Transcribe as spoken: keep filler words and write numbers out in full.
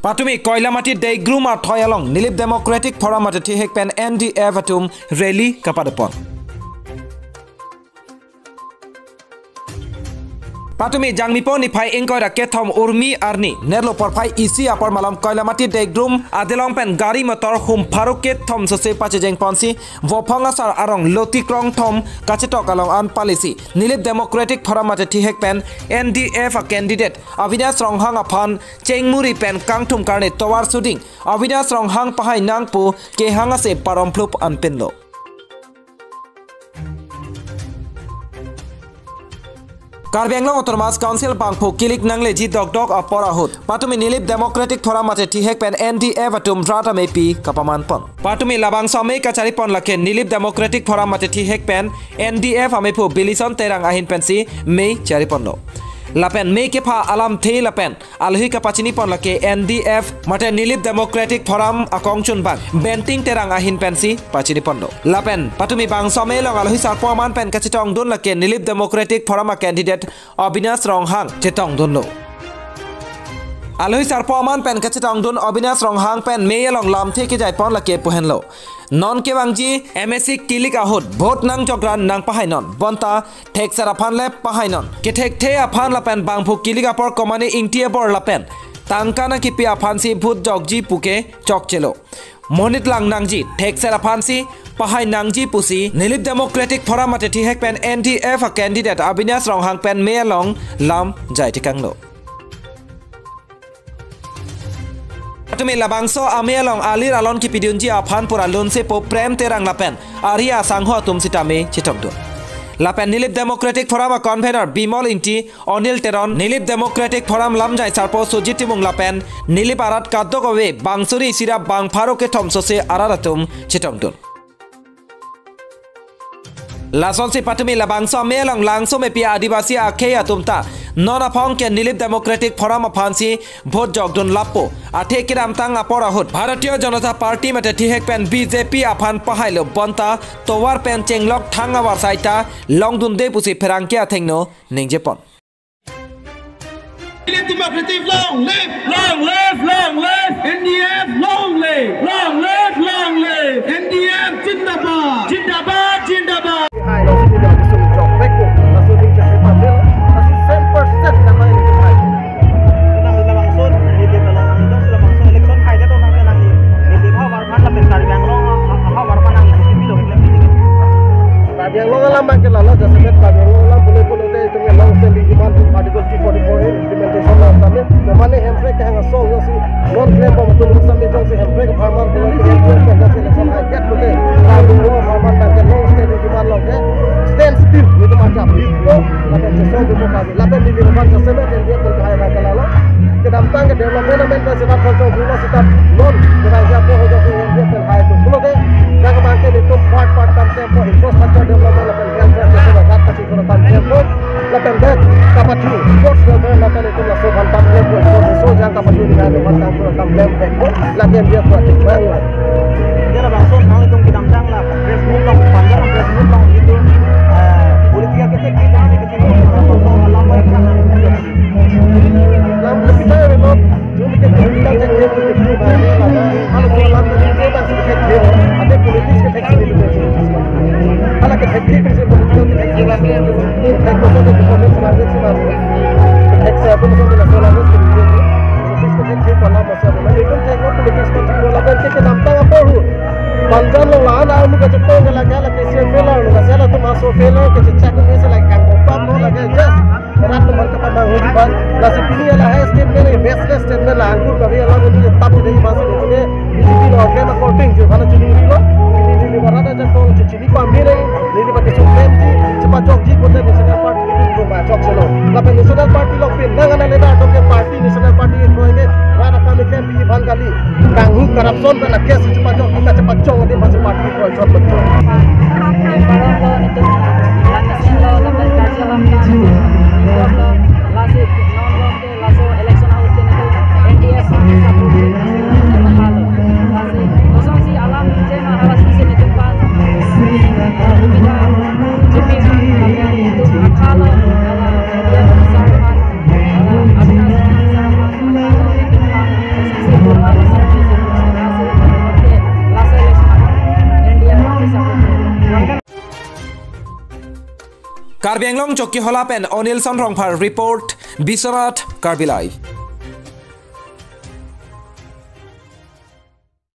Patumi Koilamati Deigrum athoi along Nilip Democratic Forum mate thihek pen N D F atum rally kapadopon. Patumi Jangmipo niphai ingkoi ra kethom urmi arni nerlo porphai isi apor malom Koilamati Deigrum adelong pen gari motor hum pharo kethom sose pachejeng ponsi Vophong asar arong loti krongthom kachetok along an palisi Nilip Democratic Forum mate thihek pen N D F a candidate Avinash Ronghang aphan chengmuri pen kangthum karne tovar suding Avinash Ronghang pahai nang pu kehang ase parom phlup anpinlo. Karbi Anglong Autonomous Council bangphu kilik nangleji dokdok apor ahut patumi Nilip Democratic Forum mate thihek pen N D F atum rat amepi kapaman pon. Patumi labangso amei kachari pon lake Nilip Democratic Forum mate thihek pen N D F amephu Bilison Terang ahin pensi mei chari ponlo. Lapen mei kepha alamthe lapen alohi kapachini pon lake N D F mate Nilip Democratic Forum akongchunbang Benting Terang ahin pensi pachini ponlo. Lapen patumi bangso amei along alohi sarpo aman pen kachetongdun lake Nilip Democratic Forum a candidate Avinash Ronghang chetongdunlo. Alohi sarpo aman pen kachetongdun Avinash Ronghang pen mei along lamthe kejai pon lake pu henlo. Non kevangji M A C kilik ahut vote nangjokra nangpahainon bonta thekser aphan le pahainon. Kethekthe aphan lapen bangphu kilik apor Komane Ingti abor lapen tangka nangkipi aphansi vote jokji puke chokchelo. Monit lang nangji, thekser aphansi pahai nangji pusi Nilip Democratic Forum mate thihek pen N D F a candidate Avinash Ronghang pen mei along lam jai tikanglo. Patumi labangso amei along alir alon kipidunji aphan pura lunsepo Prem Terang lapen ari asangho atum sitame chetongdun. Lapen Nilip Democratic Forum a convener Bimol Ingti, Anil Teron, Nilip Democratic Forum lamjai sarpo Sujit Timung lapen Nilip arat kadokave bangsuri sira bang pharo kethom sose arat atum chetongdun. Lasonsi patumi labangso amei along Langso mepi Adivasi akhei atum ta non aphong ke Nilip Democratic Forum aphansi vote jokdun lapo. Athe kedamtang apor ahut Bharatiya Janata Party mate thihek pen B J P aphan pahailo bonta tovar pen chenglok thang avarsai ta longdunde pusi pherangke athengno ningje pon. Nilip Democratic, long live! Long live, long live! N D F, long live! Long live, long live! N D F, zindabad! Zindabad, zindabad! Hai, lo sini lo, sini lo, back ko. Laso ding cek patel, laso same percent nama ini hai. Nang labangso, Nilip labang, nang sila bangso election hai jatuh nang nang ini. Nilip ha war kan lapen Karbi Anglong, ha war kan nang ini lo, ini lo. Karbi Anglong alam bang ke lalo, jasemet Karbi Anglong alam boleh boleh deh, itu long standing demand Article two forty-four A implementation lo kami. Memang ini hemprek ke hang asong yo si non claim bom tu lo sami jongsi hemprek pharman ko ke hemprek ke si election hai jet mute. Karbi Anglong pharman bang ke long standing demand lo ke stand still itu macam itu. Lapen sesong itu kami. Lapen di lima bang jasemet yang dia pun hai bang ke lalo. Kedamtang ke development amen ke setat konsong dulu setat non. Kedang siapa ho jongsi hemprek ke hai tu. Pulo ke yang bang ke itu part part tam tempo infrastructure development lapen health service lapen rat kaching kono tam tempo. Lapen dak kapathu sports welfare lapen itu laso aphan tam tempo sports so jang kapathu ni kan aphan tam tempo lapen dia buat bang. Dia labangso nang itu kedamtang la press meet long panjang press meet long itu, eh, politika kecil kecil kecil kecil alam baik kan. Lam kita ya memang. Jumite political ke ke ke ke ba ne la na. Halo so lam ke ke ba si ke ke. Ate politics ke ke ke ke. Hala ke ke ke si political ke ke ke ba ne. Ke ko so ke ko so la ke si ba. Ke se ko so ke la so la ke si ke. Politics ke ke ke ba la ma sa. Mane itu ke ko politics ko la ke ke namtang apa hu. Panjan lo la na mu ke chetong ke la ke la ke si failure lo ke la tu ma so failure ke chak ke si la kan ko pam lo la ke just. Rat teman ke pandang hudi bang. Lasi pini lahai statement ini baseless statement la angkur kami alam ini tetap ini masih ini B J P lo oke ma korting ju mana chini lo. Ini di barat aja kong chini pamir ini. Ini pakai chok lem ji, cepat jok ji kota National Party ini ko ma chok selo. Lapen National Party lo pin nang ana leda to ke party National Party itu ini. Rada kami kan di ban kali. Kanghu corruption pen akes cepat jok kita cepat jok di masih party ko chok betul. Parang lo itu langis lo lapen karja lo kan. Lo lasi non lo ke laso election house ke natu N D F party support ke natu halo. Lasi kosong si alam je ma halas mesin itu pan. Kita J P itu halo ala N D F besar pan. Karbi Anglong Chokihola pen Onilson Rongphar report, Biswanath Karbi Live.